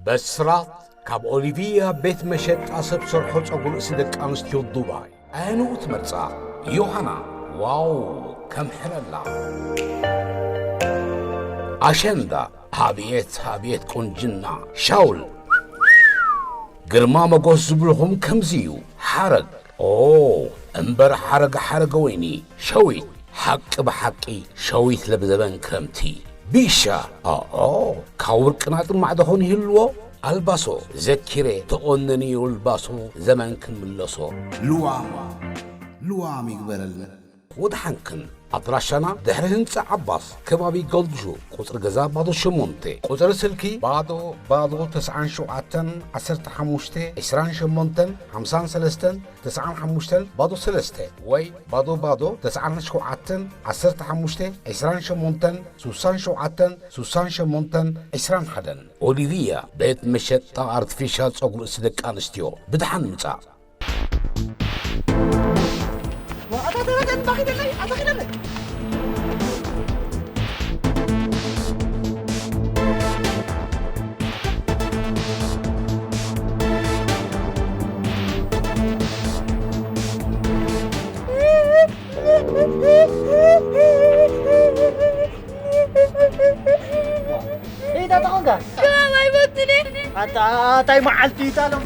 በስራት ካብ ኦሊቪያ ቤት መሸጣ ሰብ ሰርሖ ጸጉሪ ርእሲ ደቂ ኣንስትዮ ዱባይ። ኣየንኡ ትመርጻ? ዮሃና። ዋው፣ ከም ሕለላ። ኣሸንዳ። ኣቤት፣ ኣቤት ቁንጅና። ሻውል። ግርማ መጎስ ዝብልኹም ከምዚ እዩ። ሓረግ። ኦ፣ እምበር ሓረግ ሓረገ ወይኒ። ሸዊት። ሓቂ ብሓቂ ሸዊት ለብዘበን ክረምቲ። ቢሻ። ኦኦ፣ ካብ ውርቂ ናጥር ማዕዶ ኾን ይህልዎ። ኣልባሶ። ዘኪሬ። ተቆነኒ ኣልባሶ ዘመን ክንምለሶ። ልዋም፣ ልዋም ይግበረልና። ወድሓንክን። ኣድራሻና ድሕሪ ህንጻ ዓባስ፣ ከባቢ ጎልድሹ፣ ቁጽሪ ገዛ ባዶ ሸሞንተ፣ ቁጽሪ ስልኪ ባዶ ባዶ ተስዓን ሸውዓተን ዓሰርተ ሓሙሽተ ዒስራን ሸሞንተን ሓምሳን ሰለስተን ተስዓን ሓሙሽተን ባዶ ሰለስተ ወይ ባዶ ባዶ ተስዓን ሸውዓተን ዓሰርተ ሓሙሽተ ዒስራን ሸሞንተን ሱሳን ሸውዓተን ሱሳን ሸሞንተን ዒስራን ሓደን። ኦሊቪያ ቤት መሸጣ ኣርቲፊሻል ጸጉሪ ርእሲ ደቂ ኣንስትዮ። ብድሓን ምጻእ። ኣታ ተረጋግ፣ ባኺ ደለይ፣ ኣታ ኺደለይ። እንታይ ተኾንካ? ክባብ ኣይፈቱን እየ። ኣታ፣ ኣታ፣ እንታይ መዓልቲ እዩ ታሎም?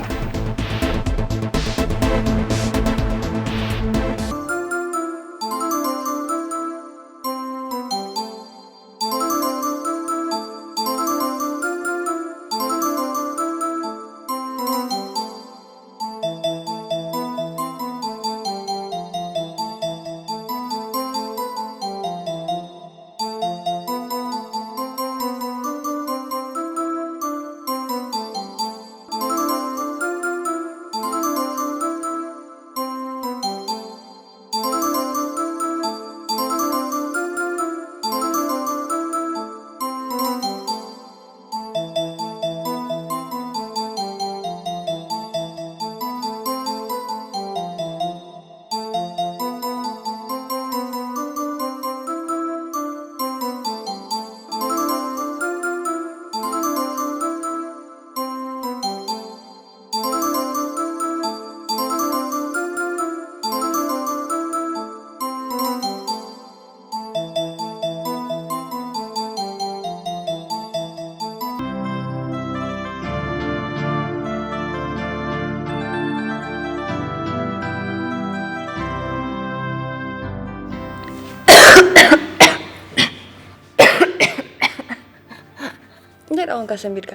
እንታይ ደኣ ኮንካ ሰንቢድካ?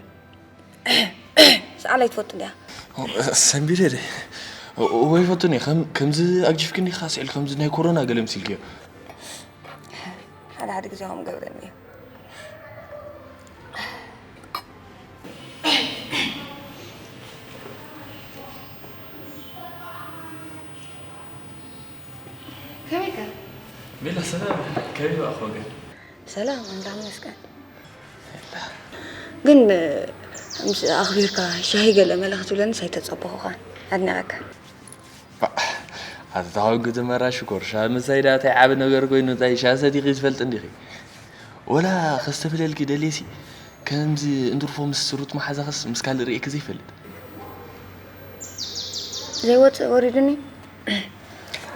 ሰዓል ኣይትፈቱን እያ። ሰንቢደ ደ? ወይ ፈቱን እየ። ከም-፣ ከምዚ ኣግጂፍክኒ ኢኻ ስዕል፣ ከምዚ ናይ ኮሮና ገለ ምሲልክዮ። ሓደ ሓደ ግዜ ከምኡ ገብረኒ እዩ። ከመይከ? ቤላ ሰላም፣ ከመይ በኣኽ ወገን? ሰላም፣ ኣምላኽ ይመስገን። ግን ምስ ኣኽቢርካ ሻሂ ገለ መለ ክትብለንስ ኣይተጸበኹኻን። ኣድኒቐካ። ባ፣ ኣቲ ተኾንኩ እቲ መራ ሽኮር፣ ሻሂ ምሳይ ደኣ እንታይ ዓቢ ነገር ኮይኑ፣ እንታይ ሻሂ ሰቲኺ ትፈልጢ እንዲኺ? ወላ ከስተብህለልኪ ደልየሲ፣ ከምዚ እንትርፎ ምስ ሩት መሓዛኽስ ምስ ካልእ ርእየኪ ዘይፈልጥ። ዘይወጽእ ወሪዱኒ።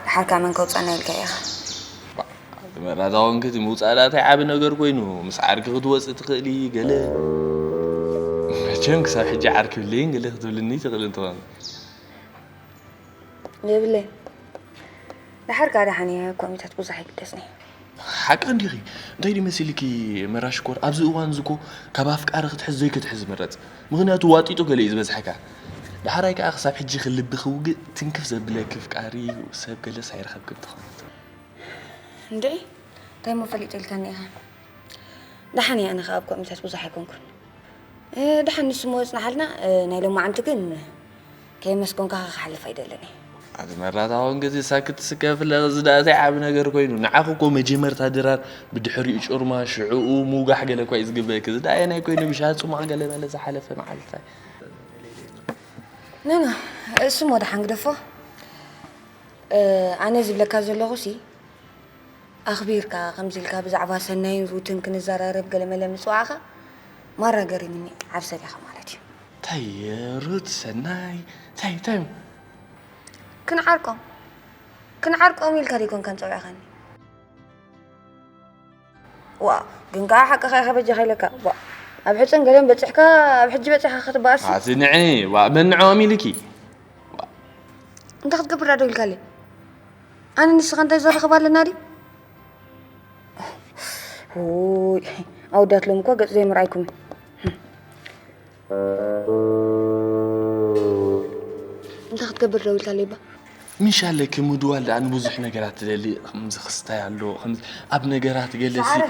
ደሓርካ መን ከውጻና ኢልካ ኢኻ? ባ፣ ኣቲ መራ ተኾንኪ እቲ ምውጻእ ደኣ እንታይ ዓቢ ነገር ኮይኑ፣ ምስ ዓርኪ ክትወጽኢ ትኽእሊ ገለ። መቸም ክሳብ ሕጂ ዓርኪ የብለይን ገለ ክትብልኒ ትኽእሊ እንትኾን። የብለይን። ደሓር ከኣ ደሓን እየ፣ ኮሚታት ብዙሕ ኣይግደስን እየ። ሓቂ እንዲኺ? እንታይ ድዩ መሲልኪ መራ ሽኮር? ኣብዚ እዋን እዚ እኮ ካብ ኣፍቃሪ ክትሕዝ ዘይክትሕዝ ዝምረጽ። ምኽንያቱ ዋጢጡ ገለ እዩ ዝበዝሐካ። ደሓራይ ከኣ ክሳብ ሕጂ ክልቢ ክውግእ ትንክፍ ዘብለኪ ኣፍቃሪ ሰብ ገለስ ኣይረኸብክን ትኾን። እንድዒ፣ እንታይ እሞ ፈሊጠ ኢልካኒ ኢኻ? ደሓን እየ፣ ኣነ ኸኣ ኣብ ኮሚታት ብዙሕ ኣይኮንኩን። እ፣ ደሓን ንሱ እሞ ጽንሓልና፣ እ፣ ናይ ሎማዓንቲ ግን ከየመስገንኩኻ ክሓልፍ ኣይደልን እየ። ኣቲ መራ ተኾንኪ እዚ ሳክት ስከፍለ እዚ ደኣ እንታይ ዓቢ ነገር ኮይኑ? ንዓኺ እኮ መጀመርታ ድራር፣ ብድሕሪኡ ጮርማ፣ ሽዕኡ ምውጋሕ ገለ እኳ እዩ ዝግበእኪ። እዚ ደኣ ኣየናይ ኮይኑ ብሻሂ ጽሟቕ ገለ መለ ዝሓለፈ መዓልትታ። ኖ፣ ኖ፣ እሱ እሞ ደሓን ግደፎ። እ፣ ኣነ ዝብለካ ዘለኹሲ፣ ኣኽቢርካ፣ ከምዚ ኢልካ ብዛዕባ ሰናይን ሩትን ክንዘራረብ ገለመለ ምጽዋዕኻ ማራ ገሪሙኒ፣ ዓብ ሰብ ኢኻ ማለት እዩ። እንታይ ሩት ሰናይ እንታይ እንታይ ክንዓርቆም ክንዓርቆም ኢልካ ዲኮን ከም ጸውዕኻኒ ዋ ግን ከዓ ሓቅኻ ኢኻ በጃኻ ኢለካ ዋ ኣብ ሕፅን ገለን በፂሕካ ኣብ ሕጂ በፂኻ ክትበኣሲ ኣቲ ንዒ ዋ መን ንዕኦም ኢልኪ እንታይ ክትገብር ዶ ኢልካለይ ኣነ ንስኻ እንታይ ዘረኽብ ኣለና ድዩ ውይ ኣወዳት ሎም እኮ ገጽ ዘይምርኣይኩም እንታይ ክትገብር ደው ኢልካ ለይባ ምሽ ኣለኪ ምድዋል ደኣ ንብዙሕ ነገራት ትደሊ ከምዚ ክስታይ ኣሎ ከምዚ ኣብ ነገራት ገለሲ ሰዓረ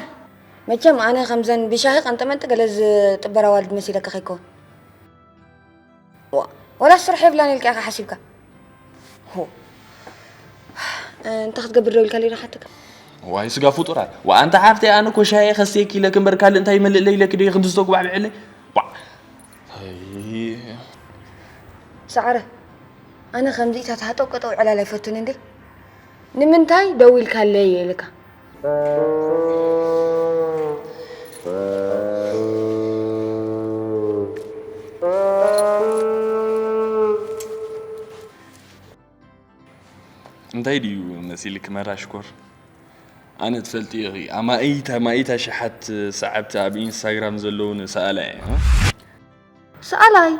መቸም ኣነ ከምዘን ብሻሂ ቀንጠመንጢ ገለ ዝጥበራ ዋልድ መሲለካ ከይከውን ዋ፣ ወላ ስራሕ የብላን ኢልካ ኢኻ ሓሲብካ። ሆ፣ እንታይ ክትገብር ደው ኢልካ ሌላ ሓተካ? ዋይ ስጋ ፍጡራት። ዋ ኣንታ ሓፍተይ ኣነ እኮ ሻሂ ከስትየኪ ኢለኪ እምበር ካልእ እንታይ ይመልእለይ ኢለኪ ዶ ክንዲ ዝቶ ክባዕ ብዕለይ። ዋ። ኣይ። ሰዓረ፣ ኣነ ከምዚኢታት ሃጠው ቀጠው ዕላል ኣይፈቱን እንዴ። ንምንታይ ደው ኢልካለይ እየ ኢልካ። እንታይ ድዩ መሲልክ መራ ሽኮር? ኣነ ትፈልጢ ኢኺ ኣማኢት ኣማኢት ኣሽሓት ሰዓብቲ ኣብ ኢንስታግራም ዘለውኒ ሰኣላይ እየ። ሰኣላይ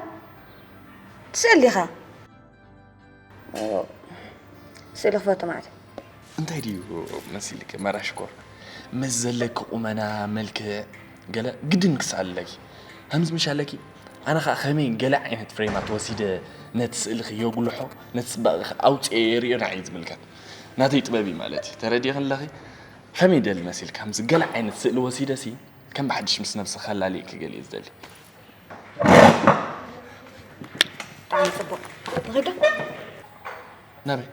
ትስእል ዲኻ? ስእሊ ክፈቱ ማለት እዩ። እንታይ ድዩ መሲልኪ መራ ሽኮር? ምስ ዘለኪ ቁመና፣ መልክዕ፣ ገለ ግድን ክስኣል ኣለኪ። ከምዚ ምሽ ኣለኪ ኣነ ኸኣ ከመይ ገለ ዓይነት ፍሬማት ወሲደ ነቲ ስእልኺ የጉልሖ፣ ነቲ ጽባቐኺ ኣውጽኤ የርእዮ ንዓይ ዝምልከት። ናተይ ጥበብ እዩ ማለት እዩ። ተረዲእኽኒ ኣለኺ? ከመይ ይደሊ መሲልኪ ከምዚ ገለ ዓይነት ስእሊ ወሲደሲ ከም ብሓድሽ ምስ ነብስኺ ከላልየኪ ገለ እየ ዝደሊ። ብጣዕሚ ጽቡቕ ንኺዶ ናበይ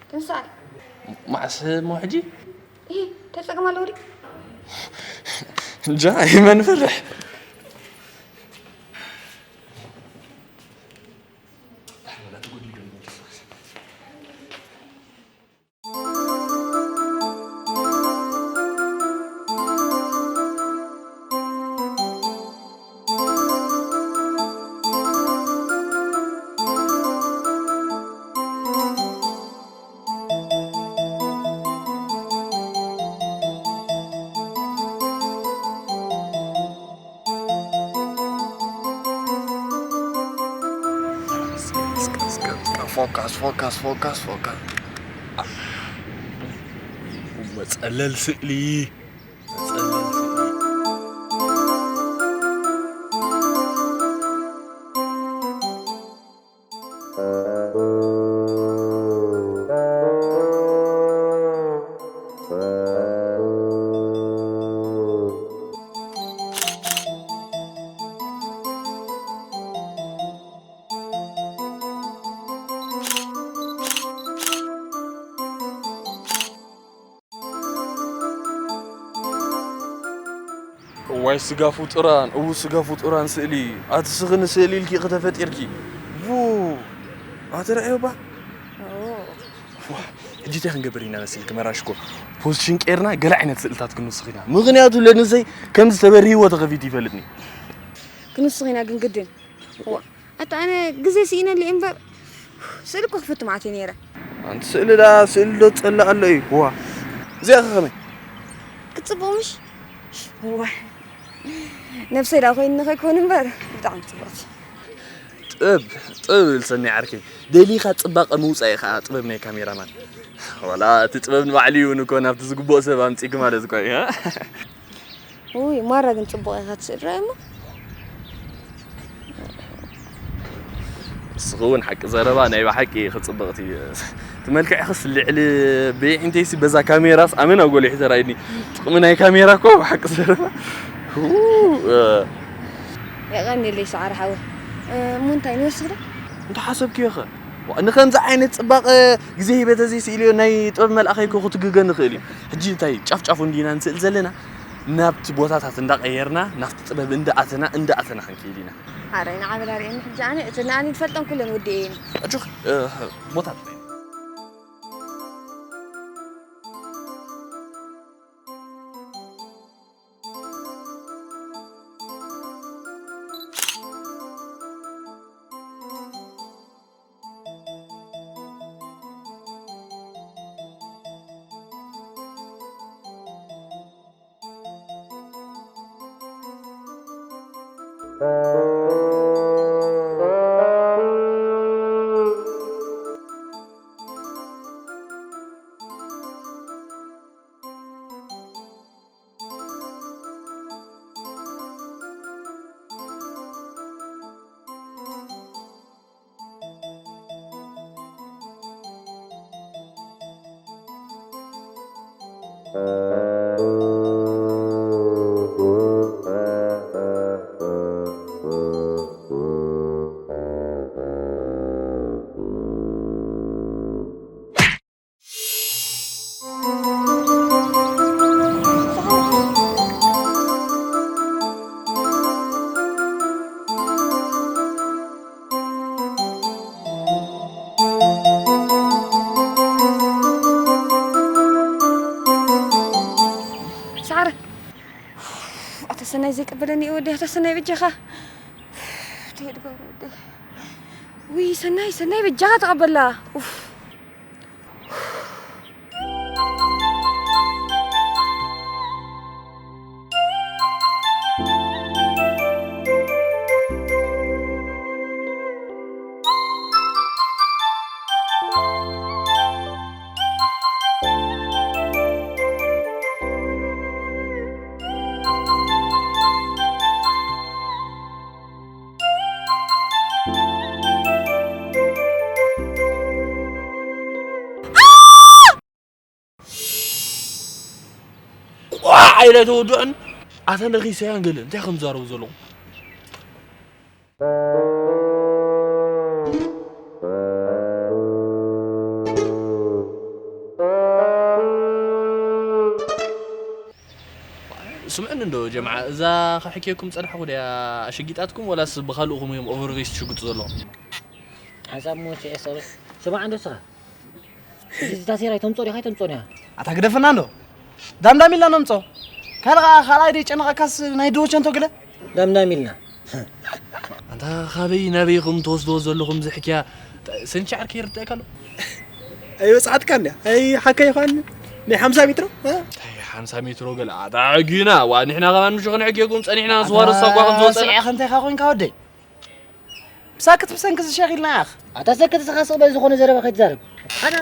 ክንሰኣል መዓስ እሞ ሕጂ ኢ ተጸገም ኣለዎ ድዩ እንጃ ይመን ፈርሕ Focus, focus, focus, focus. መጸለል ስእሊ መጸለል ስእሊ እዋይ ስጋ ፍጡራን እው ስጋ ፍጡራን ስእሊ ኣቲ ስኺ ንስእሊ ኢልኪ ኢኺ ተፈጢርኪ ቡ ኣቲ ረኣዮ ባ ሕጂ እንታይ ክንገብር ኢና መሲልኪ መራሽኮ ፖዚሽን ቀይርና ገለ ዓይነት ስእልታት ክንውስኽ ኢና ምኽንያቱ ለንሰይ ከምዚ ተበርሂዎ ተኸፊቱ ይፈልጥኒ ክንውስኽ ኢና ግን ግድን ኣታ ኣነ ግዜ ስኢነሉ እየ እምበር ስእሊ እኮ ክፍቱ ማለት እየ ነይረ ኣንቲ ስእሊ ዳ ስእሊ ዶ ትጸልእ ኣሎ እዩ ዋ እዚኣ ከ ከመይ ክትጽብቕ ምሽ ዋ ነብሰይ ዳ ኮይኑ ንኸይኮን እምበር ብጣዕሚ ጽብቕቲ ጥብ ጥብ ኢልሰኒ ዓርከይ ደሊኻ ጽባቐ ምውጻእ እዩ ከዓ ጥበብ ናይ ካሜራማን ዋላ እቲ ጥበብ ንባዕሉ ይውን እኮ ናብቲ ዝግብኦ ሰብ ኣምጺእኪ ማለት እኮ እዩ ውይ ማራ ግን ጽቡቕ ኢኻ ትስእል ራእሞ ንስኺ እውን ሓቂ ዘረባ ናይ ብሓቂ ክጽብቕቲ እቲ መልክዕኽስ ልዕሊ በይዕንተይሲ በዛ ካሜራስ ኣመና ጎሊሑ ተራእዩኒ ጥቕሚ ናይ ካሜራ እኮ ብሓቂ ዘረባ የቐንየለይ ሰዓር ሓወ እሞ እንታይ ንወስኽ ዶ እንተሓሰብክዮ ኸ ንኸምዚ ዓይነት ፅባቐ ግዜ ሂበ ተዘይስኢልዮ ናይ ጥበብ መልኣኸይ እኮ ክትግገ ንኽእል እዩ ሕጂ እንታይ ጫፍጫፉ እንዲና ንስእል ዘለና ናብቲ ቦታታት እንዳቐየርና ናብቲ ጥበብ እንዳኣተና እንዳኣተና ክንከይድ ኢና ሓራይ ንዓበላ ርእየኒ ሕጂ ኣነ እቲ ንኣኒ ዝፈልጠን ኩለን ወዲ እየኒ ኣጆኽ ቦታ ሰዓረ፣ ኣታ ሰናይ ዘይቅበለኒ እዩ ወዲ፣ ኣታ ሰናይ በጃኻ። ትሄድ ገብረ ወዲ። ውይ ሰናይ፣ ሰናይ በጃኻ ተቐበላ። ኡፍ። ቋዕ ኢለ ተወድኦን ኣታ ነኺሰያን ገለ እንታይ ከም ዝዛረቡ ዘለኹም? ስምዕኒ እንዶ ጀምዓ፣ እዛ ከሕክየኩም ጸናሕኩ ድያ ኣሸጊጣትኩም፣ ወላስ ብኻልእኹም እዮም ኦቨርቬስት ትሽግጡ ዘለኹም? ሓንሳብ ሞ ሸ ሰብ ስማዕ እንዶ ስኻ። እዚ ታሴራ ኣይተምጾ ዲኻ ኣይተምጾን እያ? ኣታ ግደፈና እንዶ። ዳምዳም ኢልና ነምጾ። ካልእ ኸኣ ካልኣይ ደይጨነቐካስ ናይ ድወቸንቶ ገለ? ዳምዳም ኢልና። ኣንታ ካበይ ናበይ ኢኹም ትወስድዎ ዘለኹም ዝሕክያ? ሰንቻ ዓርከይ ይርድኣካ ኣሎ? ኣይበጽሓትካ እንድያ። ኣይ ሓካይ ኳን ናይ ሓምሳ ሜትሮ? እ? እንታይ ሓምሳ ሜትሮ ገለ? ኣታ ሕጊና፣ ዋ ንሕና ከማን ምሽ ክንሕግየኩም ጸኒሕና፣ ኣታ ስዋረሳ እኳ ከም ዝወጸና። ስዒ ኸ እንታይ ኻ ኮይንካ ወደይ? ብሳክት ብሰንኪ ዝሸኺልና ኢኻ። ኣታ ሰክት ስኻ ስቕ በል ዝኾነ ዘረባ ከይትዛረብ። ኣታ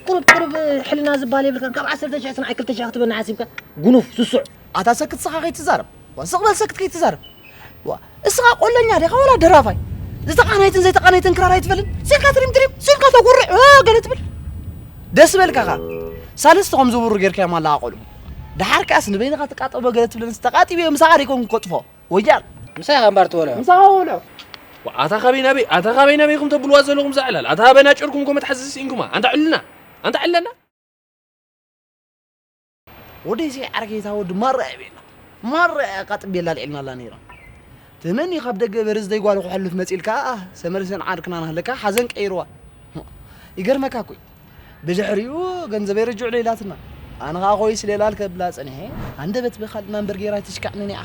ቁሩብ ቁሩብ ሕልና ዝበሃል የብልካን። ካብ ዓሰርተ ሽሕ ንዓይ ክልተ ሽሕ ክትበና ሓሲብካ? ጉኑፍ፣ ስሱዕ። ኣታ ሰክት ስኻ ከይትዛረብ። ዋ፣ ስቕ በል ሰክት ከይትዛረብ። ዋ፣ እስኻ ቆለኛ ዲኻ ወላ ደራፋይ? ዝተቓነየትን ዘይተቓነየትን ክራር ኣይትፈልጥን? ሲልካ ትሪም ትሪም፣ ሲልካ ተጉርዕ፣ እ፣ ገለ ትብል። ደስ በልካ ኸኣ። ሳልስቲ ከም ዝብሩ ጌርካዮም ኣለኻ ቆልዑ። ደሓር ከኣስ ንበይንኻ ትቃጠቦ ገለ ትብለንስ ተቓጢበዮ ምሳኻ ደይኮንኩ ከጥፎ። ወያል። ምሳኻ እምበር ትበልዖ። ምሳኻ በልዖ። ዋ፣ ኣታ ካበይ ናበይ፣ ኣታ ካበይ ናበይ ኢኹም ተብልዋ ዘለኹም እዛ ዕላል? ኣታ ኣበና ጨርኩም እኮ መትሓዚ ስኢንኩማ። ኣንታ ዕልና፣ ኣንታ ዕለና። ወደይ ሲ ዓርከይ እታ ወዲ ማራ እያ ቤላ። ማራ እያ ኣቃጥቤላ ኣልዒልናላ ነይራ። ተመኒ ካብ ደገ በርዝደይ ጓል ክሕልፍ መጺልካ፣ ሰመርሰን ዓርክና ናህለካ ሓዘን ቀይርዋ። ይገርመካ እኮ እዩ። ብድሕሪኡ ገንዘበይ ረጅዑ ኢላትና። ኣነ ኸኣ ኮይስ ሌላል ከብላ ጸኒሐ። ሃንደበት ብኻልእ ናምበር ጌራ ኣይትሽካዕንን ኢኻ።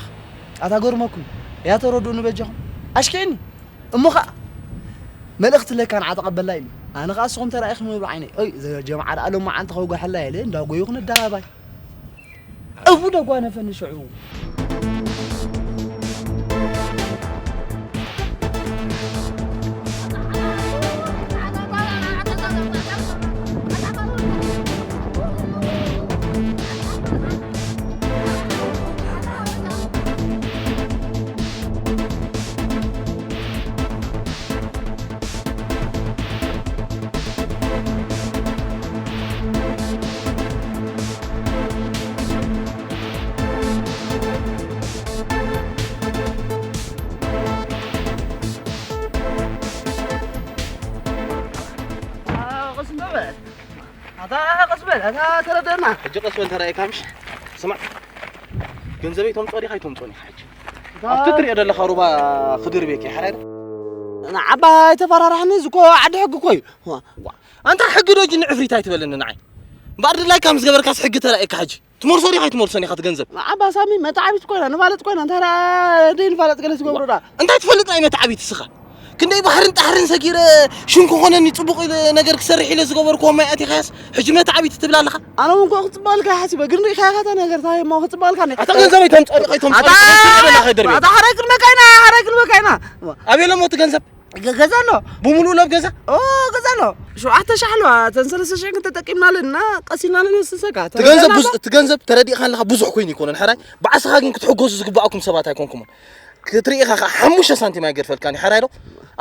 ኣታ ገርመኩም። እያ ተረድኡኒ በጃኹም። ኣሽኪዕኒ። እሞ ኸኣ መልእኽቲ ለካ ንዓ ተቐበላ ኢሉ። ኣነ ኸኣ ንስኹም ተራኢኹም ይብሉ ዓይነይ። ኦይ፣ ዘ-፣ ጀምዓ ደኣ ሎማዓንቲ ከውግሐላ ኢለ እንዳጎዩ ክንደባባይ። እቡ ደጓነፈኒ ሽዑ። ኣታ ቀስ በል፣ ኣታ ተረደና። ሕጂ ቀስ በል ተራእየካ ምሽ? ስማዕ፣ ገንዘበይ ተምጾ ዲኻ ኣይተምጾን ኢኻ ሕጂ? ኣታ ኣብቲ ትሪኦ ዘለኻ ሩባ ክድርቤክ እየ፣ ሓራይ ዶ? ንዓባ ኣይተፈራርሓኒ፣ እዚ እኮ ዓዲ ሕጊ እኮ እዩ። ዋ፣ ዋ። ኣንታ ሕጊ ዶ ጅኒ ዕፍሪት ኣይትበለኒ ንዓይ። እምበኣር ድላይካ ምስ ገበርካስ ሕጊ ተራእየካ ሕጂ። ትመልሶ ዲኻ ኣይትመልሶን ኢኻ እቲ ገንዘብ? ንዓባ ሳሚ መተዓቢት ኮይና፣ ንፋለጥ ኮይና፣ እንታይ ደኣ ደይ ንፋለጥ ገለ ትገብሮ ደኣ? እንታይ ትፈልጥ ናይ መተዓቢት እስኻ? ክንደይ ባሕርን ጣሕርን ሰጊረ ሽም ክኾነኒ ጽቡቕ ኢለ ነገር ክሰርሕ ኢለ ዝገበርኩዎ ማይ ኣቲኻያስ፣ ሕጂ ነቲ ዓብይቲ ትብል ኣለኻ። ኣነ እውን እኮ ክጽበልካ ሓሲበ፣ ግን ርኢኻያ እታ ነገር፣ እንታይ እሞ ክጽበልካ እንዴ? ኣታ ገንዘበይ ተምጽኣሉ፣ ከይተምጽኣሉ፣ ኣታ ገንዘብ ኣበላ ከይደርብ። ኣታ ሓራይ ክልመካ ኢና፣ ሓራይ ክልመካ ኢና። ኣበይ ኣሎ እሞ እቲ ገንዘብ? ገ-፣ ገዛ ኣሎ። ብምሉኡ ሎብ ገዛ? ኦ፣ ገዛ ኣሎ። ሸውዓተ ሻሕ ኣለዋ፣ እተን ሰለስተ ሽሕ ግን ተጠቂምናለን እና ቀስ ኢልና ንገስሰካ። እቲ ገንዘብ ተረዳእና ብዙ-፣ ዶ? እቲ ገንዘብ ተረዲእካ ኣለኻ፣ ብዙሕ ኮይኑ ይኮነን። ሕራይ፣ ባዕስኻ ግን ክትሕጎሱ ዝግባኣኩም ሰባት ኣይኮንኩምን። ክትርኢ ኢኻ ኸዓ ሓሙሽተ ሳንቲም ኣይገድፈልካን እዩ። ሕራይ ዶ?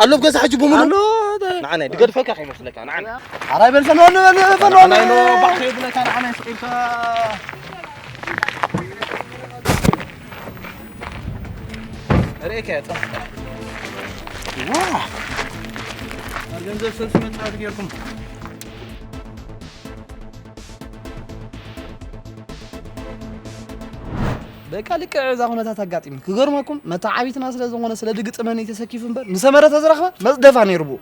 ኣሎ ኣብ ገዛ ሕጂ ብምሉ? ኣሎ፣ ተ- ንዓናይ ድገድፈልካ ከይመስለካ፣ ንዓናይ። ኣራይ በል ፈኖ፣ በል ፈኖ። ንዓናይ ኖ፣ ባሕሪ ይብለካ፣ ንዓናይ ስቕ ኢልካ። ርእየካ እየ፣ ጸ-፣ ዋ! ኣብ ገንዘብ ሰልሲ መጽናዕቲ ጌርኩም። በቃ ልክዕ እዛ ኩነታት ኣጋጢሙ። ክገርመኩም፣ መተዓቢትና ስለ ዝኾነ ስለ ድግጥመኒ ተሰኪፉ እምበር፣ ንሰመረ ተዝረኽበ መጽደፋ ነይሩ ብኡ።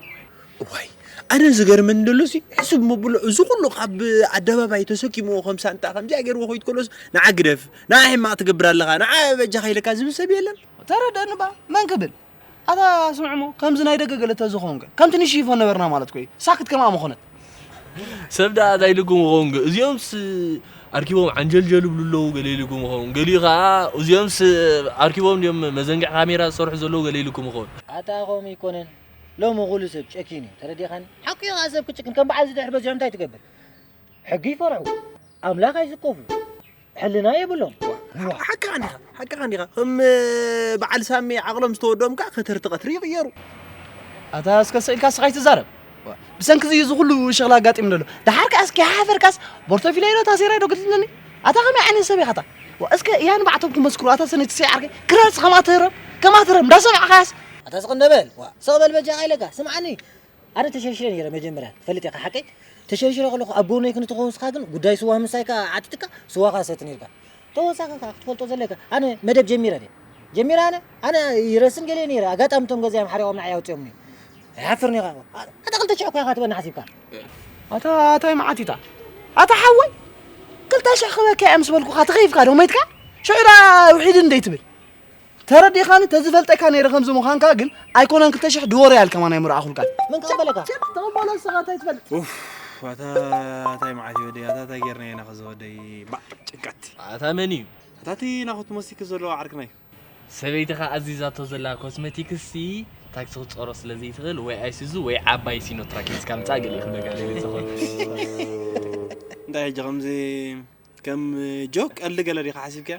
እዋይ፣ ኣነ ዝገርመኒ ደሎ ሲ፣ ሕሱብ መብሎ፣ እዚ ኩሉ ካብ ኣደባባይ ተሰኪምዎ ከም ሳንጣ ከምዚኣ ገይርዎ ከይድ ከሎስ፣ ንዓ ግደፍ፣ ንዓ ሕማቕ ትገብር ኣለኻ፣ ንዓ በጃኻ ኢለካ ዝብል ሰብ የለን። ተረደእኒ ባ፣ መን ክብል? ኣታ ስምዕሞ፣ ከምዚ ናይ ደገ ገለ ተዝኸውን ከ? ከምቲ ንሽይፎ ነበርና ማለት ኮይ፣ ሳክት ከምኣ ምኾነት። ሰብ ደኣ እንታይ ኢልኩም ይኸውን ገ-? እዚኦምስ ኣርኪቦም ዓንጀልጀል ይብሉ ኣለዉ፣ ገለ ኢልኩም ይኸውን። ገሊኡ ኸኣ እዚኦምስ ኣርኪቦም ድዮም መዘንግዕ ካሜራ ዝሰርሑ ዘለዉ፣ ገለ ኢልኩም ይኸውን። ኣታ ከምኡ ይኮነን። ሎሚ ኩሉ ሰብ ጨኪኑ እዩ፣ ተረዲኻኒ? ሓቂ እዩ ኸኣ ሰብ ክጭክን፣ ከም በዓል እዚ ድሕር በዚሖም እንታይ ትገብር? ሕጊ ይፈርሑ፣ ኣምላኽ ኣይስከፉ፣ ሕልና የብሎም። ሓቅኻ እንዲኻ፣ ሓቅኻ እንዲኻ። ከም በዓል ሳሚ ዓቕሎም ዝተወደኦም ከኣ ከተርቲ ቀትሪ ይቕየሩ። ኣታ እስከ ስቕ ኢልካ ስቕ ኣይትዛረብ። ብሰንኪ እዚ እዩ እዚ ኩሉ ሸኽላ ኣጋጢሙ ዘሎ። ደሓር ከኣስ ከይሓፈርካስ ቦርቶፊለይ ዶ ታሴራይ ዶ ክትብለኒ? ኣታ ከመይ ዓይነት ሰብ ኢኻ ኣታ? ዋ፣ እስከ እያ ንባዕቶም ክመስክሩ፣ ኣታ ሰነይቲ ሰይ ዓርከይ፣ ክራርስ ከምኣ ትህረም፣ ከምኣ ትህረም፣ እንዳሰማዕኻያስ። ኣታ ስቕ እንደ በል። ዋ፣ ስቕ በል በጃኻ ኢለካ። ስምዓኒ። ኣነ ተሸርሽረ ነይረ መጀመርያ፣ ትፈልጥ ኢኻ ሓቀይ? ተሸርሽረ ከለኹ ኣብ ጎነይ ክንትኸውን ንስኻ ግን ጉዳይ ስዋ ምሳይ ከኣ ዓቲትካ ስዋኻ ሰቲ ነይርካ። ተወሳኺ ከኣ ክትፈልጦ ዘለካ፣ ኣነ መደብ ጀሚረ ድየ? ጀሚረ ኣነ? ኣነ ይረስን ገለ ነይረ፣ ኣጋጣሚ እቶም ገዛዮም ሓሪቖም ንዓይ ኣውጺኦምኒ። ኣይሓፍርን ኢኻ። ኣታ ክልተ ሽሕ እኮ ኢኻ ትበኒ ሓሲብካ። ኣታ ኣታይ መዓት ኢታ? ኣታ ሓወይ፣ ክልተ ሽሕ ክበካ እየ ምስ በልኩኻ ተኸይፍካ ዶ መይትካ? ሽዑ ዳ ውሒድ እንደ ትብል? ተረዲኻኒ፣ ተዝፈልጠካ ነይረ ከምዚ ምዃንካ ግን ኣይኮነን ክልተ ሽሕ ድወር እያ ኢልካ ማን ኣይምረኣኹልካን። መን ክቕበለካ? ቸክ፣ ተቐበሎ ንስኻ እንታይ ትፈልጥ? ኡፍ፣ ኣታ እንታይ መዓት እዩ ወደይ፣ ኣታ እንታይ ጌርና ኢና ኸዚ ወደይ? ባዕ፣ ጭንቀት። ኣታ መን እዩ? ኣታ እቲ ናኹ ትመስል ዘሎ ዓርክና እዩ። ሰበይትኻ ኣዚዛቶ ዘላ ኮስመቲክስ ሲ ታክሲ ክትጾሮ ስለ ዘይትኽእል ወይ ኣይሱዙ ወይ ዓባይ ሲኖትራክ ሒዝካ ምጻእ ገለ ክብለካ ደሊ ዝኾነ። እንታይ ሕጂ ከምዚ ከም ጆክ ቀልዲ ገለ ዲኻ ሓሲብካ?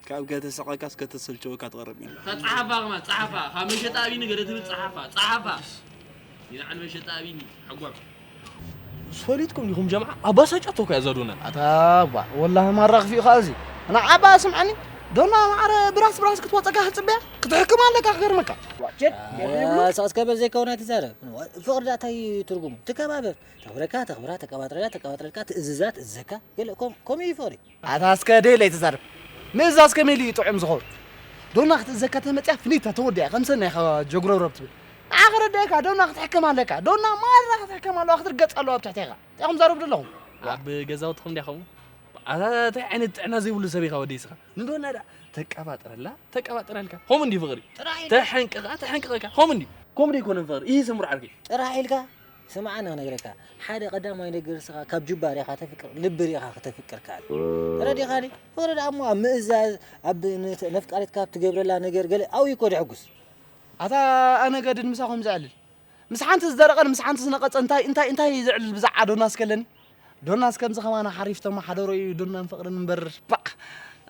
ካብ ከተስቐካስ ከተሰልችወካ ትቐርብ እዩ። እታ ጸሓፋ ከማን ጸሓፋ፣ ካብ መሸጣ ኣቢኒ ገለ ትብል ጸሓፋ፣ ጸሓፋ። ይልዓል መሸጣ ኣቢኒ፣ ሓጓፍ። ፈሊጥኩም ዲኹም ጀምዓ? ኣባሳጫቶ እኮ እያ እዛ ዶና። ኣታ ባ፣ ወላሂ ማራ ክፊኡ ኸኣ እዚ። ንዓባ ስምዓኒ፣ ዶና ማዕረ ብራስ ብራስ ክትወጸካ ክትጽበያ፣ ክትሕክም ኣለካ ክገርመካ። ዋጭት፣ ኣያ፣ ሳስ ከበል ዘይከውን ኣይትዛረብ። ፍቕሪ ደኣ እንታይ እዩ ትርጉሙ? ትከባበር። ተኽብረካ፣ ተኽብራ፣ ተቀባጥረላ፣ ተቀባጥረልካ፣ ትእዝዛ፣ ትእዝዘካ። ገለ ከም-፣ ከምኡ እዩ ፍቕሪ። ኣታ እስከ ደይለ ኣይትዛረብ። ምእዛዝ ከመይ ኢሉ እዩ ጥዑም ዝኸውን? ዶና ክትእዘካ ተመጽያ ፍኒታ ተወዲኣ ከም ሰናይ ኢኻ ጀጉረብረብ ትብል። ንዓ ክረዳእካ፣ ዶና ክትሕከም ኣለካ። ዶና ማራ ክትሕከም ኣለዋ፣ ክትርገጽ ኣለዋ ኣብ ትሕቴኻ። እንታይ ኢኹም ዛረቡ ዘለኹም? ኣብ ገዛውትኹም ዲኹም? ኣታ እንታይ ዓይነት ጥዕና ዘይብሉ ሰብ ኢኻ ወደይ እስኻ? ንዶና ደኣ ተቀባጥረላ፣ ተቀባጥረልካ። ከምኡ እንዲ ፍቕሪ። ጥራሕ ኢልካ። ተሐንቅቓ፣ ተሐንቅቐካ። ከምኡ እንዲ። ከምኡ ዶ ኣይኮነን ፍቕሪ? ይህ ስምሩ ዓርከይ። ጥራሕ ኢልካ? ስምዓኒ ክነግረካ፣ ሓደ ቀዳማይ ነገር ንስኻ ካብ ጁባ ርኢኻ ተፍቅር፣ ልቢ ርኢኻ ከተፍቅር ከኣል። ተረዲኻኒ? ፍቕሪ ደኣ እሞ ኣብ ምእዛዝ፣ ኣብ ን-፣ ነፍቃሪትካ ኣብ ትገብረላ ነገር ገለ ኣብኡ እዩ እኮ ደሕጉስ። ኣታ ኣነ ገድድ ምሳኹም ዘዕልል። ምስ ሓንቲ ዝደረቐን ምስ ሓንቲ ዝነቐጸ እንታይ፣ እንታይ፣ እንታይ ዘዕልል ብዛዕባ ዶናስ ከለኒ? ዶናስ ከምዚ ከማና ሓሪፍ ተመሓደሮ እዩ ዶናን ፍቕርን እምበር። ባዕ!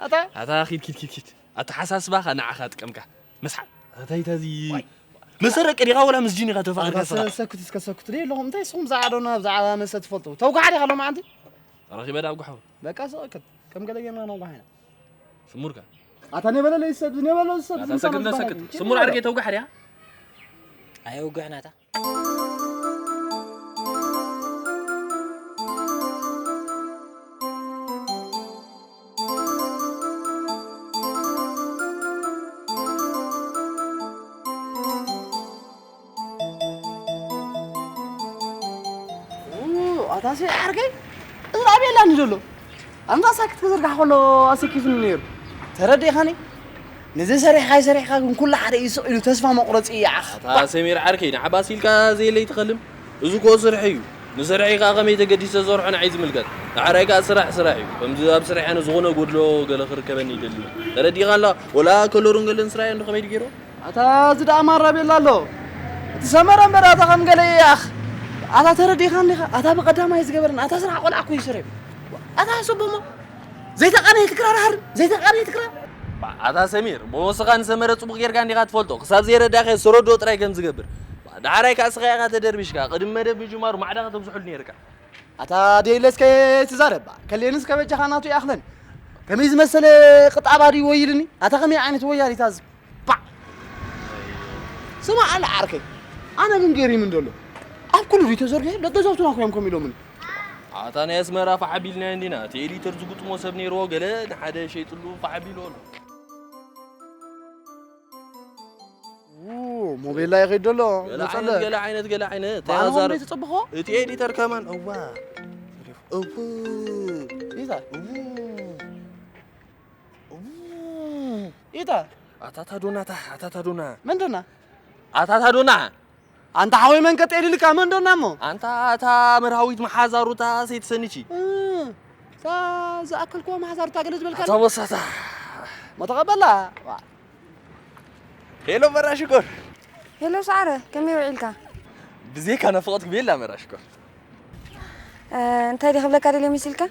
ኣታ ኣታ ኪድ፣ ኪድ፣ ኪድ፣ ኪድ። ኣተሓሳስባኻ ንዓኻ ጥቀምካ። መስሓት። ኣታ ይታዚ ዋይ። መሰረቂ ዲኻ ወላ ምስ ጂን ኢኻ ተፋቒርካ ኣታ ስኻ? ሰ-፣ ሰክቱ እስከ ሰክቱ ደይ ኣለኹም። እንታይ ስኹም ብዛዕባ ዶና ብዛዕባ መስተ ትፈልጡ? ተውጋሕ ዲኻ ሎማዓንቲ? ረኺበ ዳ ኣጉሓ። በቃ ስቕ እክል። ከም ገለ ጌርና ነውጋሕ ኢና። ስሙርካ። ኣታ ነበለ ለይሰድ፣ ነበለ ዝሰድ ኣታ ዝምሳና ሰክት ዝበሃል ሰክት። እዩ። ስሙር ዓርከይ ተውጋሕ ዲኻ? ኣየውግሕን ኣታ። ኡ፣ ኣታ ሲ ዓርከይ፣ እዚ ኣበይ ኣላኒ ዘሎ? ኣንታ ሳክት ክዝርጋሕ ከሎ ኣሰኪፍኒ ነይሩ። ተረዲእኻኒ? ንዘይሰሪሕካ ኣይሰሪሕካ ግን ኩሉ ሓደ እዩ ስቕ ኢሉ ተስፋ መቑረፂ እዩ ዓኽ። ኣታ ሰሚር ዓርከይ ንዓባስ ኢልካ ዘየለይ ትኸልም። እዚ እኮ ስርሒ እዩ። ንስርሒ ከኣ ከመይ ተገዲሰ ዘርሖ ንዓይ ዝምልከት። ዳሕራይ ከኣ ስራሕ ስራሕ እዩ። ከምዚ ኣብ ስራሕ ኣነ ዝኾነ ጎድሎ ገለ ክርከበኒ ይደሊ። ተረዲእካ ኣላ ወላ ከለሩን ገለን ስራሕ እንዶ ከመይ ድገይሮ? ኣታ እዚ ደኣ ማራ ቤላ ኣሎ። እቲ ሰመረ እምበር ኣታ ከም ገለ እያኽ። ኣታ ተረዲእካ እንዲኻ ኣታ ብቐዳማይ ዝገበረን ኣታ ስራሕ ቆልዓ እኮ ይስርሕ። ኣታ ሰቦሞ ዘይተቃነየት ክራር ሃር ዘይተቃነየት ክራር። ኣታ ሰሚር ብወስኻ ንሰመረ ጽቡቕ ጌርካ እንዲኻ ትፈልጦ ክሳብ ዘይረዳኸ ሰረዶ ጥራይ ከም ዝገብር። ዳሕራይ ከኣ ስኻ ኢኻ ተደርቢሽካ ቅድሚ መደብ ምጅማሩ ማዕዳ ከተብዝሑሉ ነይርካ። ኣታ ደይለስከ ትዛረባ ከሌንስ ከበጃኻ ናቱ ይኣኽለን። ከመይ ዝመሰለ ቅጣባ ድዩ ወይልኒ ኣታ ከመይ ዓይነት ወያሊት ኣዚ ባዕ። ስማዕ ኣለ ዓርከይ ኣነ ግን ገሪም እንደሎ ኣብ ኩሉ ድዩ ተዘርጊሑ ደገዛውትና ኮይም ከም ኢሎምኒ። ኣታ ናይ ኣስመራ ፋሕ ኣቢልና እንዲና እቲ ኤዲተር ዝግጥሞ ሰብ ነይርዎ ገለ ንሓደ ሸይጥሉ ፋሕ ኣቢሉ ኣሎ። ሞቤላ ይኸይድ ዘሎ ገለ ዓይነት ገለ ዓይነት እንታይ ባንሆም ኣዛርብ? ደይ ትጽብኾ? እቲ ኤዲተር ከማን እዋ እው ኢታ እው እው ኢታ ኣታታ ዶና ታ ኣታታ ዶና ምንድና ኣታታ ዶና ኣንታ ሓወይ መን ቀጤ ኢልልካ መን ዶና እሞ ኣንታ ኣታ መርሃዊት መሓዛ ሩታ ሰይትሰኒቺ እ፣ እዛ ዝኣከልክዋ መሓዛ ሩታ ገለ ዝበልካ ኣታ ወሳታ ሞ ተቐበላ ዋ። ሄሎ መራ ሽኮር ሄሎ ሰዓረ ከመይ ውዒልካ ብዜካ ናፍቐትክ ቤላ መራ ሽኮር እ፣ እንታይ ዲ ክብለካ ደልየ መሲልካ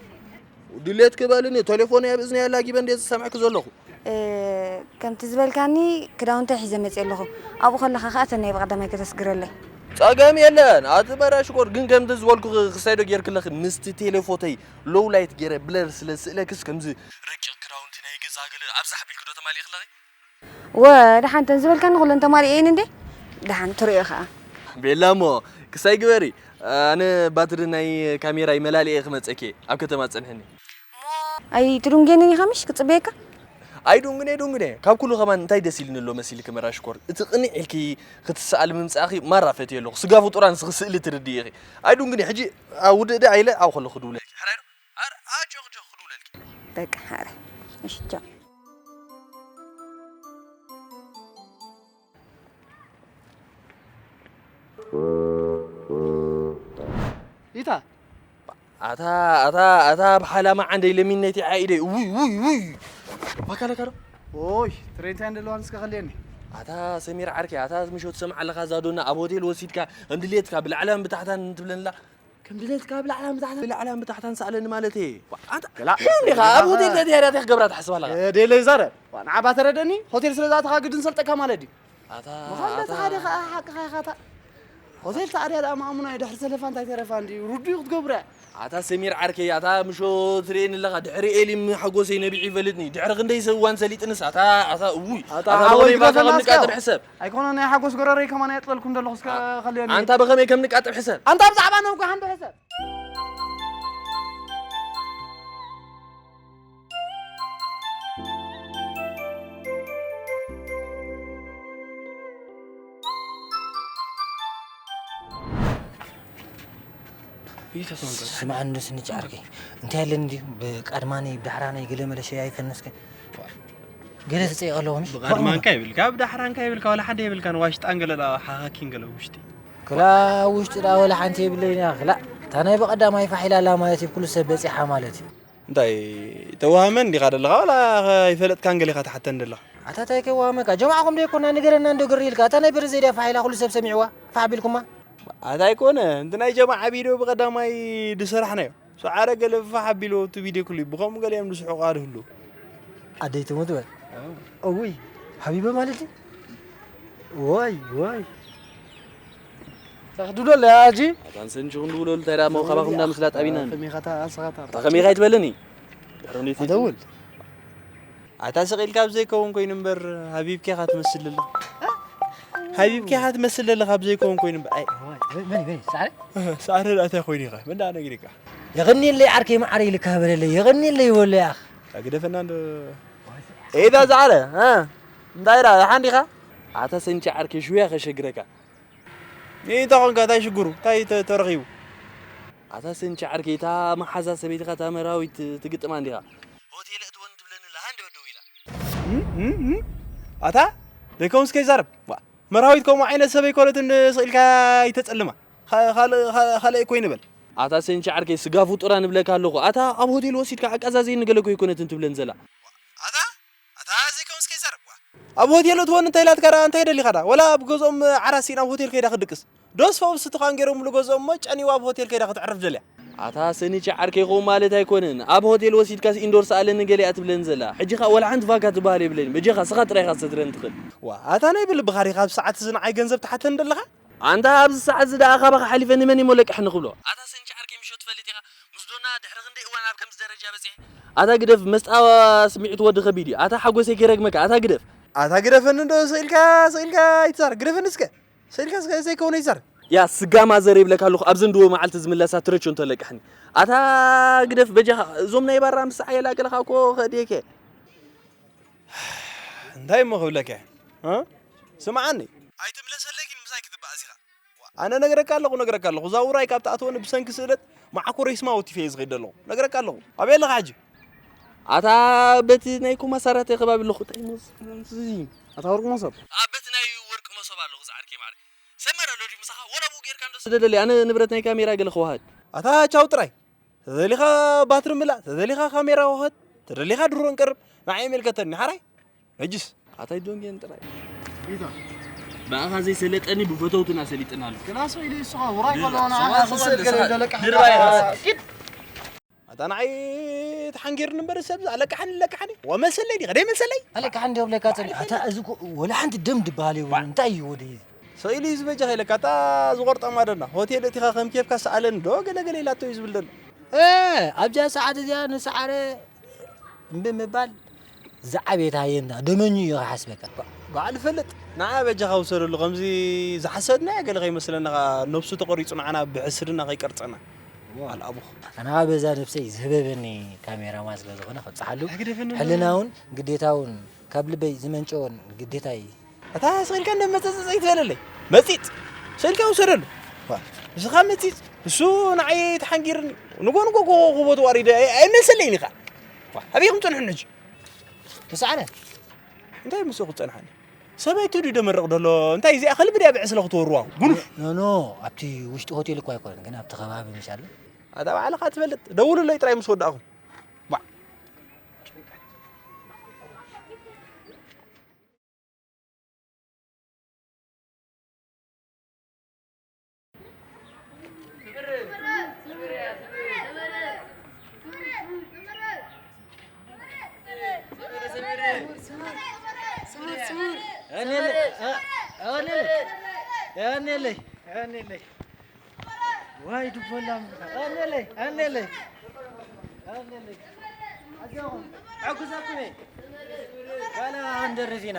ድሌት ክበልኒ ቴሌፎነይ ኣብ እዝነይ ኣላጊበ እንደ ዝሰምዕክ ዘለኹ እ፣ ከምቲ ዝበልካኒ ክዳውንተይ ሒዘ መፅየ ኣለኹ ኣብኡ ከለኻ ከዓ ተናይ ብቐዳማይ ከተስግረለይ ጸገም የለን ኣቲ መራ ሽኮር ግን ከምቲ ዝበልኩ ክሳይዶ ጌርክለኺ ምስቲ ቴሌፎተይ ሎው ላይት ጌረ ብለር ስለ ስእለክስ ከምዚ ረቂቕ ክዳውንቲ ናይ ገዛ ገለ ኣብዛሕ ቢልክ ዶ ተማሊእክለኺ ወ ደሓን ተን ዝበልካኒ ኩለን ተማሊኤ እየን እንዴ ደሓን ትርእዮ ከዓ ቤላ እሞ ክሳይ ግበሪ ኣነ ባትሪ ናይ ካሜራይ መላሊኤ ክመፀኪ ኣብ ከተማ ፀንሕኒ ኣይ ትዱንጌኒ ኢኻ ምሽ ክፅበየካ ኣይ ዱንግኔ ዱንግኔ ካብ ኩሉ ከማን እንታይ ደስ ኢልኒ ኣሎ መሲልኪ መራ ሽኮር እቲ ቅንዕ ኢልኪ ክትሰኣል ምምፃእኺ ማራ ፈትየ ኣለኹ ስጋ ፍጡራን ስኺ ስእሊ ትርድኢ ኢኺ ኣይ ዱንግኔ ሕጂ ውድእ ደ ኣይለ ኣብ ከለኹ ድውለልኪ ሕራይ ዶ ኣረ ኣጆ ክጆ ክድውለልኪ በቃ ኣረ እሺ ቻው ይታ ኣታ ኣታ ኣታ ብሓላ መዓንደይ ለሚነይቲ ዓኢደይ ውይ ውይ ውይ ባካለካ ዶ ኦይ ትሬንታ እንደለዋን እስከ ከልየኒ ኣታ ሰሚር ዓርከይ ኣታ ምሾት ሰምዓ ኣለኻ እዛ ዶና ኣብ ሆቴል ወሲድካ እንድሌትካ ብላዕላን ብታሕታን ትብለንላ ከም ድሌትካ ብላዕላን ብታሕታን ብላዕላን ብታሕታን ሰኣለኒ ማለት እየ ኣታ ገላ ሕም ኢኻ ኣብ ሆቴል ተድያዳ እንታይ ክገብራ ትሓስብ ኣለኻ ደለ ይዛረብ ንዓባ ተረደኒ ሆቴል ስለ ዝኣተኻ ግድን ሰልጠካ ማለት ድዩ ኣታ ምዃን በቲ ሓደ ከዓ ሓቅኻ ኢኻ እታ ሆቴል ተኣድያ ደኣ ማእሙና እዩ ድሕሪ ሰለፋ እንታይ ተረፋ እንድዩ ርዱዩ ክትገብሮ እያ ኣታ ሰሚር ዓርከይ ኣታ ምሾ ትርእየኒ ኣለኻ ድሕሪ ኤሊም ሓጎሰይ ነቢዑ ይፈልጥኒ ድሕሪ ክንደይ ሰብ እዋን ሰሊጥንስ ኣታ ኣታ እውይ ኣታ ኣታ ሓወይ በወደይ ባካ ግደፈና እስካብ። ከምንቃጥር ሕሰብ ኣይኮነ ናይ ሓጎስ ጎረረይ ከማን የጥለልኩም ዘለኹ እስከ ከልዮኒ ኣንታ ብኸመይ ከም ንቃጥር ሕሰብ ኣንታ ብዛዕባ ነውጋ ሓንቲ ሕሰብ ስምዓ እንዶ ስኒ ጫርከይ እንታይ ኣለኒ ድዩ ብቀድማነይ ብዳሕራነይ ገለ መለ ሸያይፈኒ እስከ ገለ ትፀይቕ ኣለኹ ምሽ ብቐድማንካ ይብልካ ብዳሕራንካ ይብልካ ዋላ ሓደ የብልካን ዋሽጣን ገለ ደኣ ሓኻኪን ገለ ውሽጢ ክላ ውሽጢ ደኣ ወላ ሓንቲ የብለይን እያ ክላ እታ ናይ ብቐዳማይ ፋሕ ኢላ ኣላ ማለት እዩ ኩሉ ሰብ በፂሓ ማለት እዩ እንታይ ተዋህመን እንዲኻ ደለኻ ዋላ ኣይፈለጥካን ገሊኻ ትሓተን ደለኻ ኣታ ታይ ከዋህመካ ጀማዕኹም ዶ ይኮና ንገረና እንዶ ግሪ ኢልካ እታ ናይ በርዘይ ድያ ፋሕ ኢላ ኩሉ ሰብ ሰሚዕዋ ፋሕ ቢልኩማ ኣታ ኣይኮነ እንት ናይ ጀማዓ ቪድዮ ብቐዳማይ ድሰራሕናዮ ሰዓረ ገለ ፋሕ ኣቢሎ እቲ ቪድዮ ክሉ ብኸምኡ ገለ እዮም ዝስሕቑ ኣድህሉ ኣደይ ትሙት በል እውይ ሓቢበ ማለት እዩ ወይ ወይ ተኽድዶ ኣለያ ኣጂ ኣታን ሰንጂ ክንድውለሉ እንታይ ደኣ መውካባኹም እንዳ ምስላ ጣቢና ከመይ ኻታ ኣንስኻታ ኣታ ከመይ ኻይትበለኒ ኣደውል ኣታ ስቕ ኢልካ ኣብ ዘይከውን ኮይኑ እምበር ሃቢብካ ኢኻ ትመስል ኣለኻ ሃቢብካ ኢኻ ትመስል ኣለኻ ኣብ ዘይከውን ኮይኑ እምበር ኣይ መን መን ሳዕረ ሳዕረ ደኣ እንታይ ኮይኑ ኢኻ መን ደኣ ነጊርካ የቐንየለይ ዓርከይ መዓረ ኢልካ በለለይ የቐንየለይ ይበሎ ያኽ ግደፈና እንዶ ኤዳ ዛዕረ እንታይ ደኣ ደሓን ዲኻ ኣታ ሰንጂ ዓርከይ ሽውያ ከሸግረካ እንታይ ኾንካ እንታይ ሽግሩ እንታይ ተረኺቡ ኣታ ሰንቺ ዓርከይ እታ መሓዛ ሰበይትኻ እታ መራዊት ትግጥማ እንዲኻ ሆቴል እትወን ትብለኒ ኣላ ሃንደበት ደው ኢላ እም፣ እም፣ እም። ኣታ ዘይከውን እስከ ይዛረብ። ዋ፣ መርሃዊት ከምኡ ዓይነት ሰብ ኣይኮነትን፣ ስቕ ኢልካ ኣይተጸልማ። ኻ-፣ ካልእ፣ ኻ-፣ ካልእ እኮ ይንበል። ኣታ ሰንቺ ዓርከይ፣ ስጋ ፍጡራ ንብለካ ኣለኹ። ኣታ ኣብ ሆቴል ወሲድካ ኣቃዛዘይ ንገለ እኮ ኣይኮነትን ትብለን ዘላ። ኣታ፣ ኣታ ዘይከውን እስከ ይዛረብ። ዋ፣ ኣብ ሆቴል እትወን እንታይ ኢላትካ ደኣ፣ እንታይ ደሊኻ ደኣ? ወላ ኣብ ገዝኦም ዓራት ሲኢና ኣብ ሆቴል ከይዳ ክድቅስ። ዶስ ፈውስ ትኻን ገይሮምሉ ገዝኦም እሞ ጨኒዋ ኣብ ሆቴል ከይዳ ክትዕርፍ ደልያ። ኣታ ሰንቺ ዓርከይ፣ ከምኡ ማለት ኣይኮነን። ኣብ ሆቴል ወሲድካስ ኢንዶር ስኣለኒ ገሊኣ ትብለን ዘላ። ሕጂ ኸኣ ወላ ሓንቲ ፋካ ትበሃል የብለይን። በጃኻ ስኻ ጥራይ ኢኻ ትሰትረኒ ትኽእል። ዋ፣ ኣታ ናይ ብልብኻ ዲኻ ኣብ ሰዓት እዚ ንዓይ ገንዘብ ትሓተኒ ደለኻ? ኣንታ ኣብዚ ሰዓት እዚ ደኣ ካባኻ ሓሊፈ ንመን እሞ ለቅሐኒ ክብሎ? ኣታ ሰንቺ ዓርከይ፣ ምሾ ትፈልጥ ኢኻ። ምስ ዶና ድሕሪ ክንደይ እዋን ኣብ ከምዚ ደረጃ በጺሐ? ኣታ ግደፍ፣ መስጣ ስምዒት ወዲ ከቢድ እዩ። ኣታ ሓጎሰይ ከይረግመካ፣ ኣታ ግደፍ። ኣታ ግደፈኒ እንዶ ስኢልካ፣ ስኢልካ ኣይትዛር፣ ግደፈኒ እስከ። ስኢልካ እስከ ዘይከውን ኣይትዛር። ያ ስጋ ማዘር ይብለካ ኣለኹ፣ ኣብዚ እንድዎ መዓልቲ ዝምለሳ ትረቾ እንተለቅሕኒ። ኣታ ግደፍ በጃኻ፣ እዞም ናይ ባራ ምስ ዓየላ ገለኻ እኮ ከእድየከ። እንታይ እሞ ክብለካ እየ? እ? ስምዓኒ። ኣይትምለሰለይ ግን ምሳይ ክትበኣስ ኢኻ። ኣነ ነግረካ ኣለኹ፣ ነግረካ ኣለኹ። እዛ ውራይ ካብ ትኣትወኒ ብሰንኪ ስእለት መዓኮረይ ስማ ወቲፈ እየ ዝኸይድ ዘለኹ። ነግረካ ኣለኹ። ኣበይ ኣለኻ ሕጂ? ኣታ በቲ ናይ ኮማሳራተ ከባቢ ኣለኹ። እንታይ እሞ እዚ? ኣታ ወርቂ መሶብ። ኣብ በቲ ናይ ወርቂ መሶብ ኣለኹ ዝዓርከይ ማዕረ። ሰመረ ኣሎ ድዩ ምሳኻ? ወላ ብኡ ጌርካ እንዶ ስደደለይ። ኣነ ንብረት ናይ ካሜራ ገለ ክወሃድ። ኣታ ቻው ጥራይ። ተደሊኻ ባትሪ ምላእ፣ ተደሊኻ ካሜራ ውኸት፣ ተደሊኻ ድሮን ቀርብ፣ ንዓይ ይምልከተኒ፣ ሓራይ? ነጅስ። ኣታይ ዶንጌን ጥራይ። ኢታ። ብኣኻ ዘይሰለጠኒ ብፈተውትና ሰሊጥና ኣሎ። ክላሶ ኢሉ ንስኻ ውራይ ድራ፣ በሎ፣ ንዓኻ ሰባ ክስእል ሰባ ገለ ሰባ ደለካ ድራ ሓታ። ኢኻ። ኪድ። ኣታ ንዓይ ተሓንጊርኒ እምበር ሰብ ኣለቃሓኒ፣ ኣለቃሓኒ። ወመሰለይ ዲኻ? ደይ መሰለይ? ኣለቃሓኒ ዲዮም ለካ ጸኒ-፣ ኣታ እዚ እኮ ወላ ሓንቲ ደም ድበሃል የብሉን። እንታይ እዩ ወደይ? ስቕ ኢሉ እዩ ዝበጃኻ ኢለካ፣ እታ ዝቖርጣ ማደና፣ ሆቴል እቲኻ ከም ኬፍካ ሰኣለኒ ዶ ገለ ገለ ኢላቶ እዩ ዝብል ዘሎ። እ፣ ኣብዛ ሰዓት እዚኣ ንሰዓረ እምቢ ምባል ዝዓበየት ሃየንታ፣ ደመኙ እዩ ክሓስበካ። በዓል ፈልጥ፣ ንዓ በጃኻ ውሰደሉ፣ ከምዚ ዝሓሰድናዮ ገለ ከይመስለና፣ ነብሱ ተቖሪጹ ንዓና ብሕስድና ከይቀርጸና። ዋው። ኣልኣቡኽ። ኣነ በዛ ነብሰይ ዝህበበኒ ካሜራማን ስለ ዝኾነ ከብጽሓሉ፣ ኣይግደፈኒ ሕልና እውን ግዴታ እውን ካብ ልበይ ዝመንጨወን ግዴታ እዩ። ኣታ ስቕ ኢልካ እንደ መጸጸጸ ይትበለለይ። መጺጽ። ስቕ ኢልካ ውሰደሉ። ዋ፣ ንስኻ መጺጽ። እሱ ንዓይ ተሓንጊርኒ። ንጎ ንጎ ጎ ክቦ ተዋሪደ ኣይ-፣ ኣይመሰለይን ኢኻ። ዋ፣ ኣበይ ከም ጸንሑ ሕጂ? ተሰዓረ። እንታይ ምስ ክጸንሓኒ? ሰበይቱ ድዩ ደመርቕ ደሎ? እንታይ እዚኣ ከልቢ ድያ ብዕስለ ክትወርዋ? ጉኑፍ። ኖ፣ ኖ፣ ኣብቲ ውሽጢ ሆቴል እኮ ኣይኮነን፣ ግን ኣብቲ ከባቢ ምሽ ኣሎ። ኣታ ባዕልኻ ትፈልጥ። ደውሉለይ ጥራይ ምስ ወዳእኹም። ባ- ዋይ ድቦላ ምንታ። ኣነለይ፣ ኣነለይ። ኣነለይ። ኣጆኹም፣ ኣግዛኩም እየ። ባላ ክንደርፍ ኢና።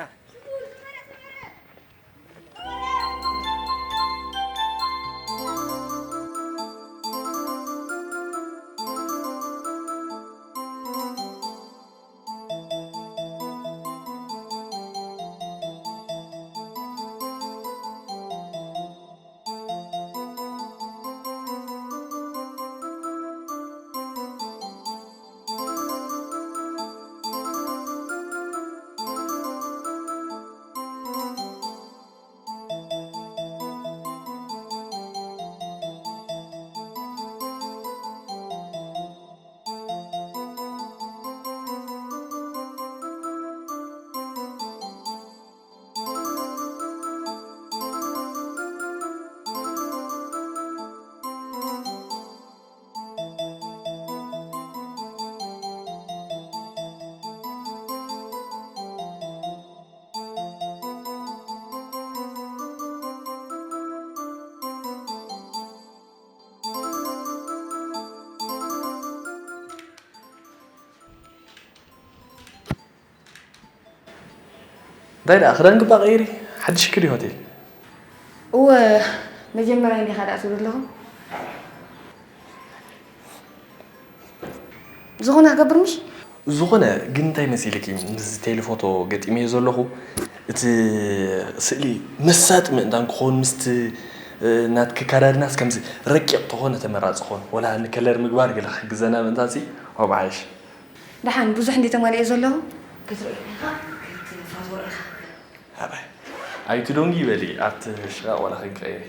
እንታይ ደኣ ክዳን ግባ ቀይሪ፣ ሓድሽ ክዲ ሆቴል። እወ፣ መጀመርያ እንዲኻ ደኣ ትብሉ ኣለኹም። ዝኾነ ክገብር ምሽ? ዝኾነ፣ ግን እንታይ መሲልኪ፣ ምስ ቴሌፎቶ ገጢመዮ ዘለኹ፣ እቲ ስእሊ መሳጢ ምእንታን ክኸውን ምስቲ፣ እ፣ ናትኪ ኣከዳድናስ ከምዚ ረቂቕ ተኾነ ተመራጺ ክኸውን። ወላ ንከለር ምግባር ገለ ክሕግዘና ምእንታንሲ፣ ዋው ብዓይሽ። ደሓን ብዙሕ እንዲ ተማሊኤ ዘለኹ ክትርኢ ኢኻ፣ ክትፋትዎ ኢኻ። ኣይትዶንጊ በሊ ኣብቲ ሽቓቕ ዋላ ከይቀየሪ።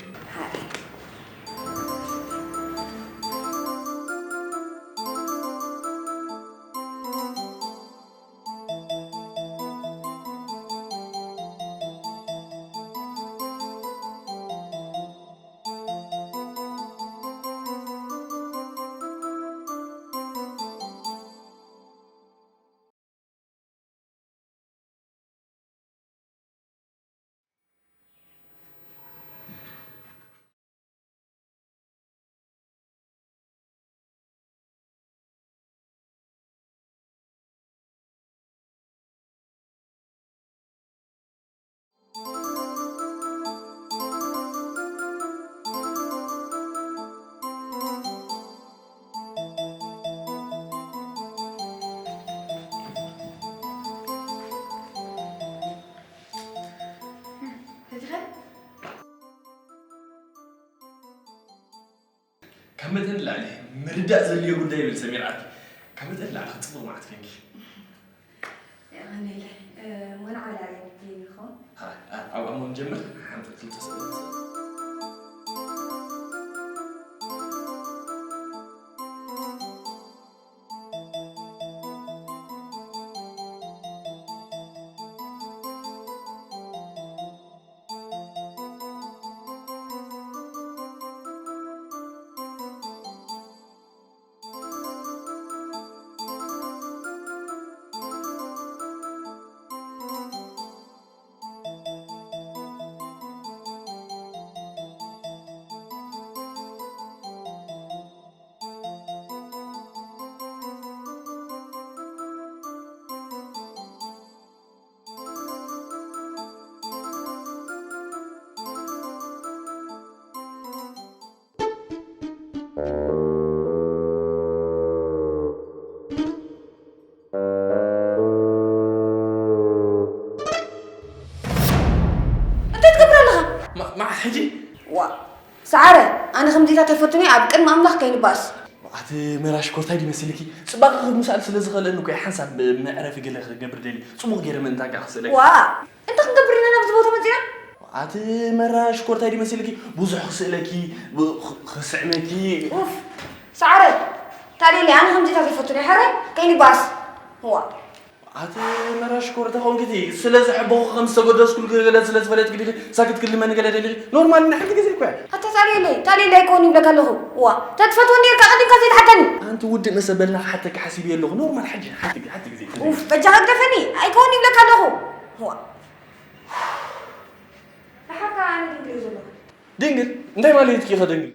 ካብ መጠን ንላዕሊ ምርዳእ ዘድልዮ ጉዳይ ይብል ሰሚር ዓዲ። ካብ መጠን ንላዕሊ ክትጽብቕ መዓት ኮንኪ። የቐንየለይ። እ፣ መርዓ ላዕሊ ይኸውን። ሃ፣ ኣ-፣ ኣብ ኣሞን ጀምር። ሓንቲ ክልተ ሰለስተ። እንታይ ትገብር ኣለኻ? ማ-፣ ማ-፣ ሕጂ? ዋ፣ ሰዓረ፣ ኣነ ከምዚታት ኣይፈቱን እየ፣ ኣብ ቅድሚ ኣምላኽ ከይንባእስ። ኣቲ መራ ሽኮር ታይ ድዩ መሲልኪ? ጽባቐ ክምስኣል ስለ ዝኽእለኒ እኮ እየ ሓንሳብ መዕረፊ ገለ ክገብር ደልየ። ጽቡቕ ገይረ ምእንታን ከኣ ክስእለኪ። ዋ፣ እንታይ ክንገብር ኢና ናብዚ ቦታ መጺና? ኣቲ መራ ሽኮር ታይ ድዩ መሲልኪ? ብዙሕ ክስእለኪ፣ ብ-፣ ኽ-፣ ክስዕመኪ። ኡፍ፣ ሰዓረ፣ ታዲያ ኣነ ከምዚታት ኣይፈቱን እየ፣ ሕራይ ከይንባእስ። ዋ። ኣቲ መራ ሽኮር ተኾንኪ እቲ ስለ ዘሕበኹ ከም ዝተገደስኩልኪ ገለ ስለ ዝፈለጥኪ ዲኺ ሳክት ክልመኒ ገለ ደሊኺ? ኖርማል ንሓንቲ ግዜ እኮ እያ። ኣታ ታልየለይ፣ ታልየለይ ኣይኮን ይብለካ ኣለኹ። ዋ፣ ተትፈትወኒ ኔርካ ቀዲምካ ዘይትሓተኒ። ኣንቲ ውድእ መሰበልና ክሓተኪ ሓሲበ ኣለኹ። ኖርማል ሓጂ ሓንቲ ግዜ፣ ሓንቲ ግዜ። ኡፍ፣ በጃኻ ግደፈኒ፣ ኣይኮን ይብለካ ኣለኹ። ዋ። ደሓር ከኣ ኣነ ድንግል እየ ዘለኹ። ድንግል? እንታይ ማለት ኢኺ ከ ድንግል?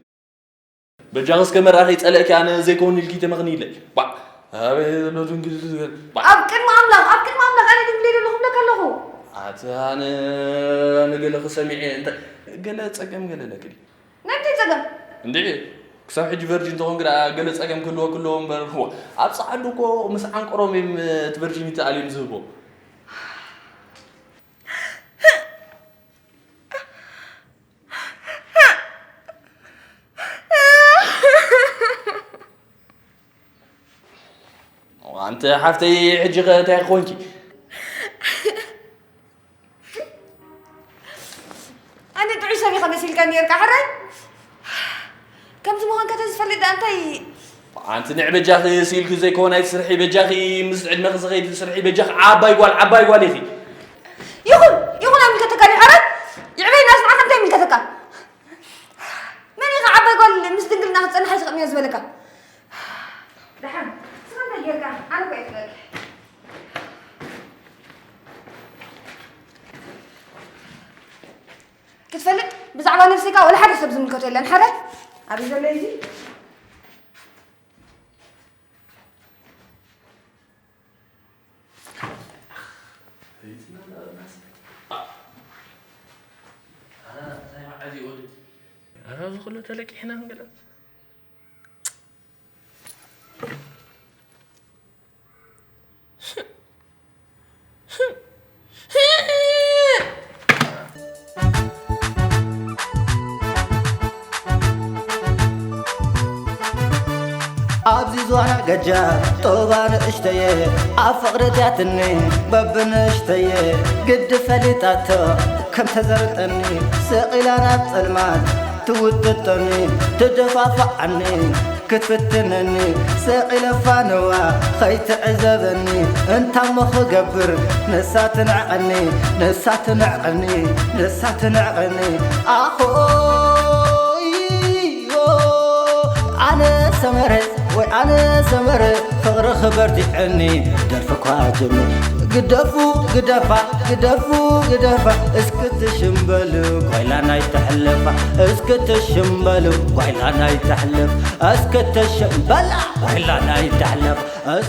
በጃኺ እስከ መርዓ ከይጸለእኪ ኣነ ዘይከውን ኢልኪ ተመኽኒ ኢለ። ባዕ፣ ኣበይ ዘሎ ድንግል ዝብል? ባዕ። ኣብ ቅድሚ ኣምላኽ፣ ኣብ ቅድሚ ኣምላኽ ኣነ ድንግል እየ ዘለኹ እብለካ ኣለኹ። ኣቲ ኣነ፣ ኣነ ገለ ክሰሚዐ እንተ-፣ ገለ ጸገም ገለ ለክል። ናይ እንታይ ጸገም? እንድዒ፣ ክሳብ ሕጂ ቨርጂን ተኾንኪ ደኣ ገለ ጸገም ክህልወኪ ኣለዎ እምበር፣ ዋ፣ ኣብ ጸዓዱ እኮ ምስ ዓንቀሮም እዮም እቲ ቨርጂኒቲ ኣልዮም ዝህቦ። ኣንቲ ሓፍተይ፣ ሕጂ ኸ እንታይ ኮንኪ? ኣነ ጥዑይ ሰብ ኢኻ መሲልካ ኔርካ፣ ሕራይ? ከምዚ ምዃንካ ተዝፈልጥ ደኣ እንታይ? ኣንቲ ንዕ በጃኺ ስኢልኪ ዘይኮነ ኣይትስርሒ፣ በጃኺ ምስ ዕድመኺ ዝኸይድ ስርሒ፣ በጃኺ ዓባይ ጓል፣ ዓባይ ጓል ኢኺ። ይኹን፣ ይኹን ኣይምልከተካን እዩ፣ ሕራይ? ይዕበይ ናስማዕካ እንታይ ይምልከተካ? መን ኢኻ ዓባይ ጓል ምስ ድንግልና ክትጸንሕ ኣይትኽእልን እያ ዝበለካ? ደሓን፣ ንስኻ እንታይ ጌርካ? ኣነ እኮ እየ ክነግርህ። ክትፈልጥ፣ ብዛዕባ ነብሰይካ ወላ ሓደ ሰብ ዝምልከቶ የለን። ሓደ ኣብዚ ዘሎ እዚ ኧረ፣ እዚ ኩሉ ተለቂሕና ክንገለጽ። ኣብዚ ዞና ገጃ ጦባ ንእሽተየ ኣብ ፍቕሪ እትያትኒ በብንእሽተየ ግዲ ፈሊጣቶ ከም ተዘርጠኒ ስቕ ኢላ ናብ ጸልማት ትውጥጠኒ ትደፋፍዓኒ ክትፍትነኒ ስቕ ኢለ ፋነዋ ኸይትዕዘበኒ እንታሞ ክገብር ንሳ ትንዕቐኒ ንሳ ትንዕቐኒ ንሳ ትንዕቐኒ ኣኾይ ኣነ ሰመረ ወይ ኣነ ሰመረ ፍቕሪ ክበርቲዐኒ ደርፊ እኳ ጀምር ግደፉ ግደፋ ግደፉ ግደፋ እስክትሽምበሉ ጓይላ ናይ ተሕልፋ እስክትሽምበሉ ጓይላ ናይ ተሕልፍ እስክትሽምበላ ጓይላ ናይ ተሕልፍ እስ